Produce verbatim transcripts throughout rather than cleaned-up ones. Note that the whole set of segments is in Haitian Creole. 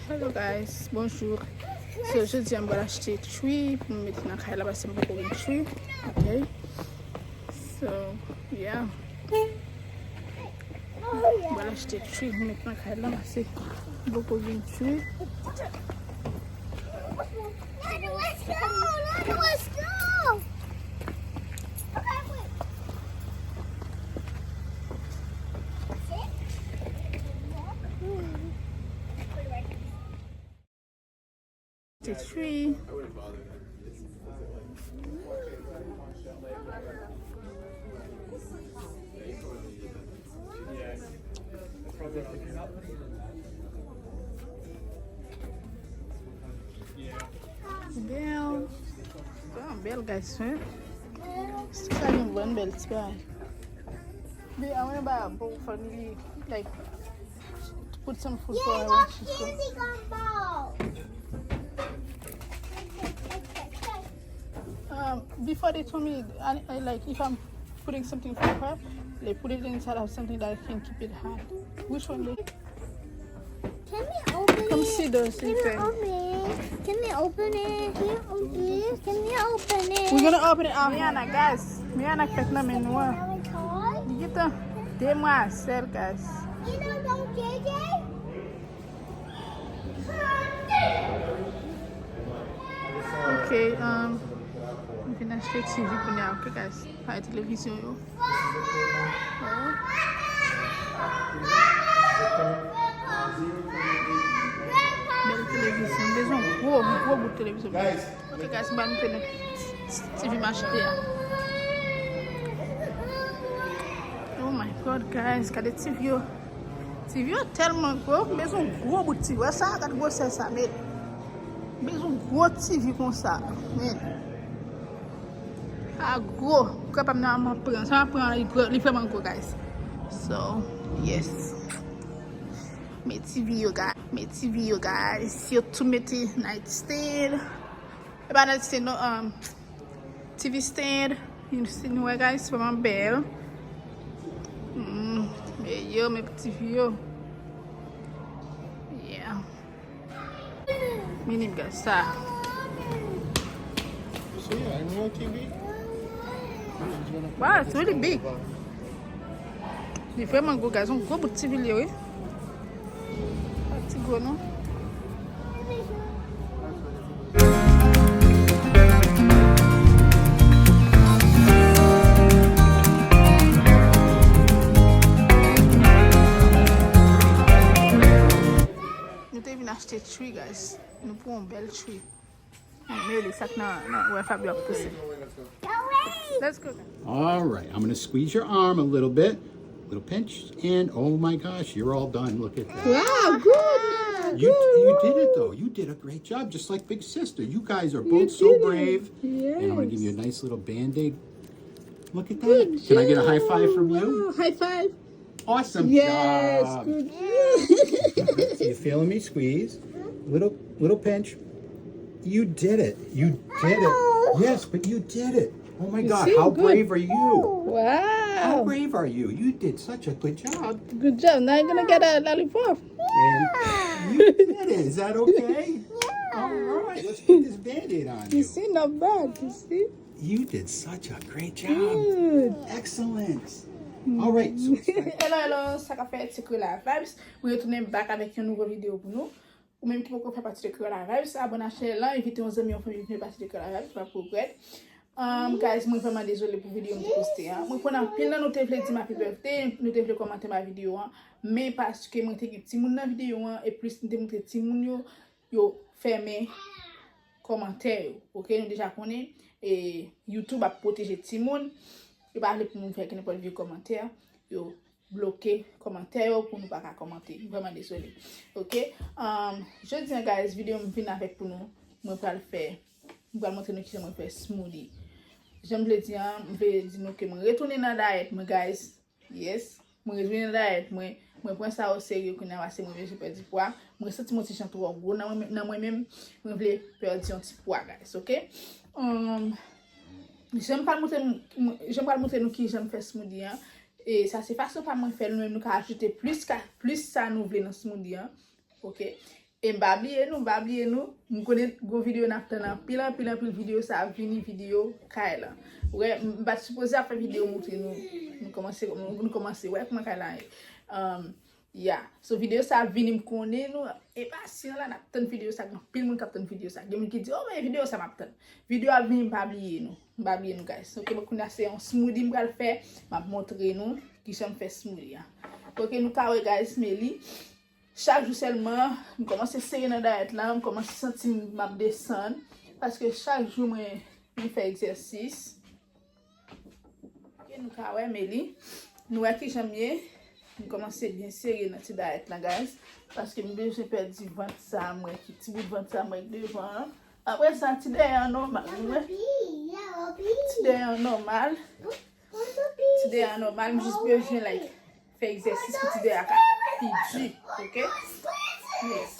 Hello guys, bonjou. So, jodi a m pral achte chri pou m mete nan kay la paske m poko gen chri. Ok. So, yeah. M pral achte chri pou m mete nan kay la paske m poko gen chri. Te chri. Bèl. Bèl gason. Sa yon bon bèl ti bagay. Be, I wanna buy a bowl for me, like, put some food for her when she's gone. Um, before they told me, I, I, like, if I'm putting something for her, they put it inside of something that I can keep it hot. Which one they? Can we open it? Come see those. Can we open it? Can we open it? Can we open it? Can we open it? We're gonna open it out. Miana, guys. Miana fèk nan men nou an. Li gentan demwazèl, guys. Ok, um, m vin achte T V kounye a, ok, guys. Ay, televizyon yo. Bèl televizyon. M bezwen gwo, gwo bout televizyon. Ok, guys, m pral montre nou T V m achte a. Oh my God, guys, gade T V yo. T V yo tèlman gwo, m bezwen gwo bout T V. Wè sa, gade gwosè sa, men. M bezwen gwo T V konsa, men. A gwo. Ou kapab nan m ap pran. Sa m ap pran, li gwo, li vrèman gwo, guys. So, yes. Men T V yo, guys. Men T V yo, guys. Yo tou mete nightstand. E pa nightstand, non, um, T V stand. Si nou wè, guys, se vrèman bèl. Mm, men yo, men T V yo. Yeah. Minim, guys, sa. You see, a new T V. Wow, it's really big. Li vrèman gwo, guys. Yon gwo bout T V li ye, wi. Pa ti gwo, non. Nou te vin achte tree, guys. Nou pran yon bèl tree. Meli, sa k nan, nan, wè Fabio ap pouse. Let's go. All right, I'm gonna squeeze your arm a little bit. Little pinch, and oh my gosh, you're all done. Look at that. Wow, good, man, you, you did it though. You did a great job, just like Big Sister. You guys are both so brave. And I'm gonna give you a nice little band-aid. Look at that. Can I get a high five from you? Wow, high five. Awesome job. Yes, good job. You feeling me? Squeeze. Little, little pinch. You did it. You did it. Yes, but you did it. Oh my God, how brave are you? Wow. How brave are you? You did such a good job. Good job. Now you're gonna get a lollipop. And you did it. Is that okay? Yeah. All right, let's put this Band-Aid on you. You see, not bad. You see? You did such a great job. Good. Excellent. All right, so it's like Hello, hello, sa k ap fèt, se Krela Vibes. Mwen retounen back avèk yon nouvo videyo pou nou. Ou menm ki poko fè pati de Krela Vibes, abòne a chanèl lan, envite yon zanmi, yon fanmi vin fè pati de Krela Vibes, w ap regrèt. Um, guys, mwen vrèman dezole pou videyo m te poste a. Mwen konn anpil nan nou te vle di m happy birthday, nou te vle kòmante ma videyo an, men paske mwen te gen timoun nan videyo an, e plis m te montre timoun yo, yo fèmen kòmantè yo. Ok, nou deja konnen, e, YouTube ap pwoteje timoun. Yo pa vle pou moun fè nenpòt vye kòmantè. Yo bloke kòmantè yo pou nou pa ka kòmante. M vrèman dezole. Ok? Um, jodi a, guys, videyo m vin avèk pou nou, mwen pral fè, mwen pral montre nou kijan mwen fè smoothie. Jan m vle di an, m vle di nou ke mwen retounen nan dayèt mwen, guys. Yes. Mwen retounen nan dayèt mwen. Mwen pran sa o serye kounye a paske mwen bezwen pèdi pwa. Mwen santi mwen ti jan twò gwo nan mwen, nan mwen menm. Mwen vle pèdi yon ti pwa, guys, ok? Um, jan m pral montre nou, jan m pral montre nou kijan m fè smoothie an. E sa se fason pa mwen fè l, nou menm nou ka ajoute plis ka, plis sa nou vle nan smoothie an. Ok? E m pa bliye nou, m pa bliye nou. M konnen gon videyo n ap tann anpil, anpil, anpil videyo sa ap vini, videyo kay la. Ou wè, m pa t sipoze ap fè videyo montre nou. Nou kòmanse, nou, nou kòmanse wè kòman kay la ye. Um, yeah. So videyo sa ap vini, m konnen nou enpasyan la, n ap tann videyo sa, gen anpil moun k ap tann videyo sa. Gen moun ki di, "Oh, men videyo sa m ap tann." Videyo ap vini, m pa bliye nou. M pa bliye nou, guys. Ok, bon, kounye a se yon smoothie m pral fè. M ap montre nou kijan m fè smoothie a. Ok, nou ka wè, guys, men li. Chak jou sèlman, m kòmanse sere nan dayèt la, m kòmanse santi m ap desann, paske chak jou mwen, mwen fè egzèsis. Ok, nou ka wè, men li, nou wè kijan m ye, m kòmanse byen sere nan ti dayèt la, guys, paske m bezwen pèdi vant sa mwen, ki ti bout vant sa mwen devan an. Apre sa, ti dèyè an nòmal, nou wè. Ti dèyè an nòmal. Ti dèyè an nòmal, m jis bezwen, like, fè egzèsis pou ti dèyè a ka pi di, ok? Yes.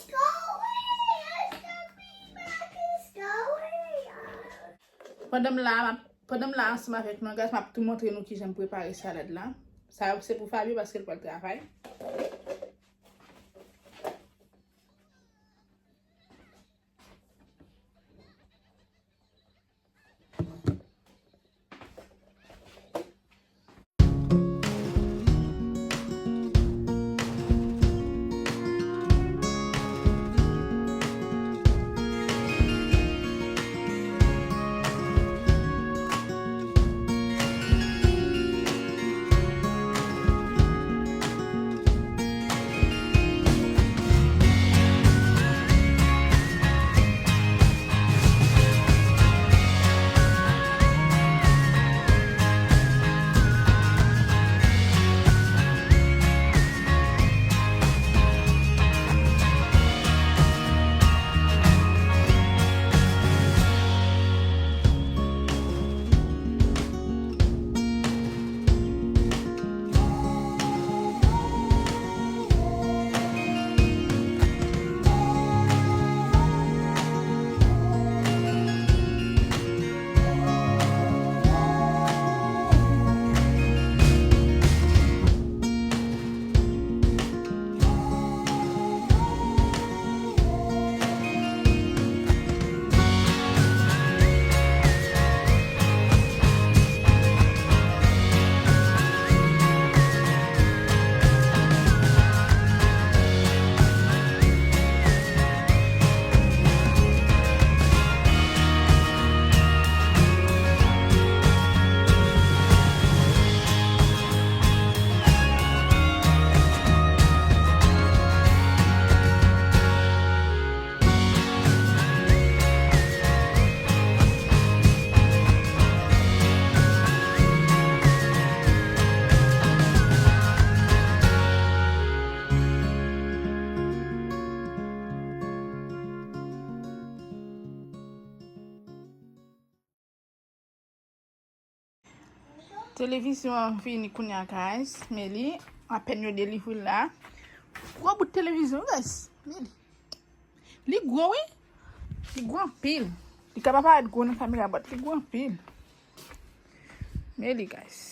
Pandan m la, m ap, pandan m la ansanm avèk nou, guys, m ap tou montre nou kijan m prepare salad la. Sa yo se pou Fabio paske l pral travay. Televizyon an vini kounye a, guys. Men li, apèn yo delivre l la. Gwo bout televizyon, guys. Men li. Li gwo, wi. Li gwo anpil. Li ka pa parèt gwo nan kamera, but li gwo anpil. Men li, guys.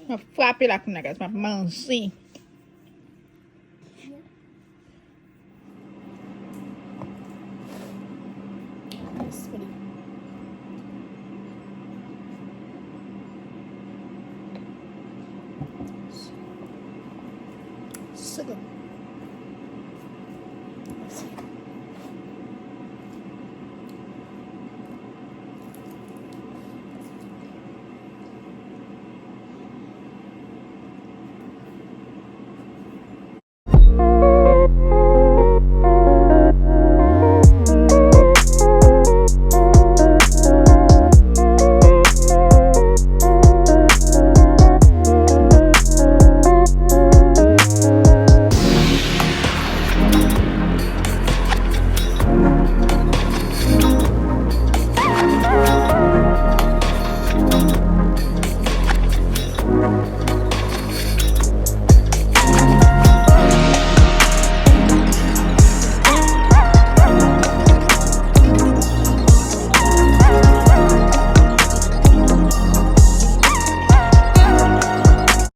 M ap frape la kounye a, guys. M ap manje. So good.